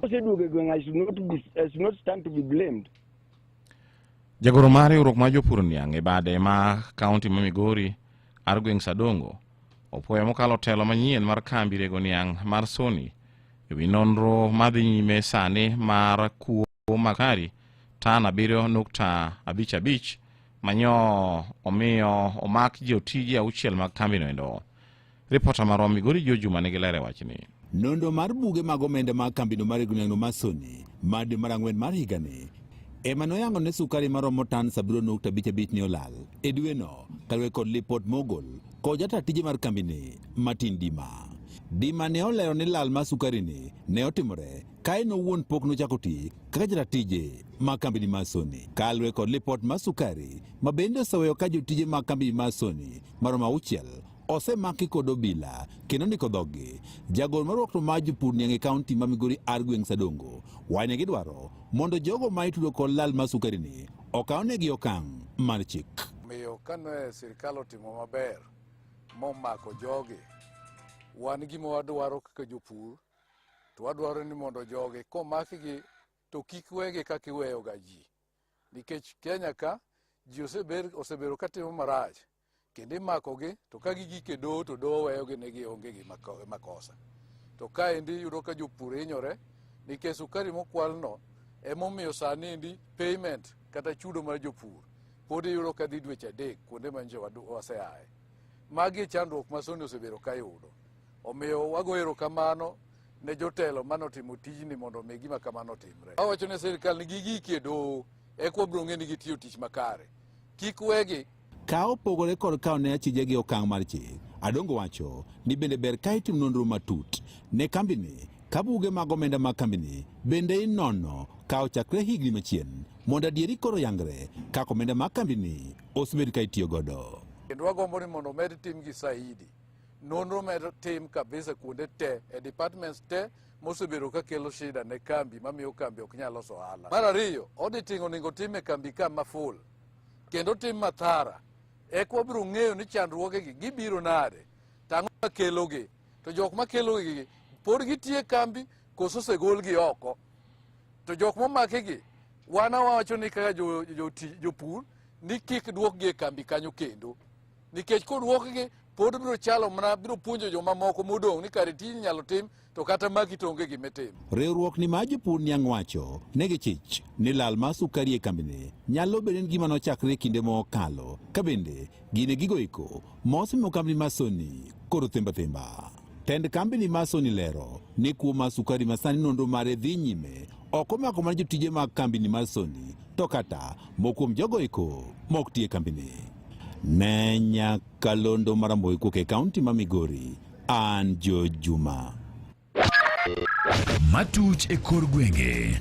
Oseduogo e gweng' I should not be, I should not stand to be blamed. Jagoro mar riwruok mar jopur niang' e bade ma kaunti ma Migori ar gweng' Sadongo opuoyo mokalo telo manyien mar kambi rego niang' mar Sony e wi nonro madhi nyime sani mar kuo makari tan 7.55 manyo omiyo omak jotije 6 mag kambino endo. Ripota marwa Migori Joe Juma nigi ler e wachni. Nonro mar buge mag omenda mag kambino mar rego niang'no mar Sony mar dwe mar ang'wen mar higani ema noyango ne sukari maromo tan 7.55 ne olal e dweno kaluwore kod lipot mogol kod jata tije mar kambini Martin Dima. Dima ne olero ni lal mar sukari ni ne otimore ka en owuon pok nochako tich kaka jata tije mag kambini mar Sony. Kaluwore kod lipot mar sukari ma bende oseweyo ka jotije mag kambini mar Sony maromo 6 osemaki kod obila kendo ndiko dhoggi. Jagol mar riwruok mar jopur niang' e kaunti ma Migori ar gweng' Sadongo wacho ni gidwaro mondo jogo ma itudo kod lal mar sukari ni okawnegi okang' mar chik. Omiyo kane sirikal otimo maber momako jogi, wan gima wadwaro kaka jopur to wadwaro ni mondo jogi komakgi to kik wegi kaka iweyoga ji. Nikech Kenya ka ji osebedo katimo marach kendo imakogi to ka gigik e doho to doho weyogi ni gionge gi makosa. To kaendi iyudo ka jopur hinyore nikech sukari mokwalno emomiyo sani endi payment kata chudo mar jopur pod iyudo ka dhi dweche 3 kuonde ma nje waseaye. Magi e chandruok ma Sony osebedo ka yudo. Omiyo wago erokamano ne jotelo manotimo tijni mondo omi gima kamano otimre. Awacho ne sirikal ni gigiki e doho eka wabiro ng'e ni gitiyo tich makare. Kik wegi. Ka opogore kod kawo ne achije gi okang' mar chik, Adongo wacho ni bende ber ka itimo nonro matut ne kambini ka buge mag omenda mag kambini bende inono ka ochakre higni machien mondo adieri koro yangre kaka omenda mag kambini osebed ka itiyo godo. Kendo wagombo ni mondo omed tim gi saidi. Nonro med tim kabisa kuonde te, e departments te mosebedo ka kelo shida ne kambi mamiyo kambi ok nyal loso ohala. Mar ariyo, auditing onego tim e kambi ka ma full kendo tim mathara eka wabiro ng'eyo ni chandruogegi gibiro nade to ang'o makelogi to jok makelogi pod gitie e kambi koso osegolgi oko to jok momakigi wan wawacho ni kaka jopur ni kik duokgi e kambi kanyo kendo nikech koduokgi pod biro chalo mana biro puonjo jomamoko modong' ni kare tijni inyalo tim to kata maki to onge gima itimo. Riwruok ni mar jopur niang' wacho ne gichich ni lal mar sukari e kambini nyalo bedo ni gima nochakre kinde mokalo ka bende gin e gigo eko mosemiyo kambini mar Sony koro themba themba. Tend kambini mar Sony lero ni kuo mar sukari ma sani nonro mare dhi nyime ok omako mana jotije mag kambini mar Sony to kata moko kuom jogo eko mok ti e kambini. Ne nyakalondo mar Amboyi kuok e kaunti ma Migori, an George Juma. Matuch e kor gwenge.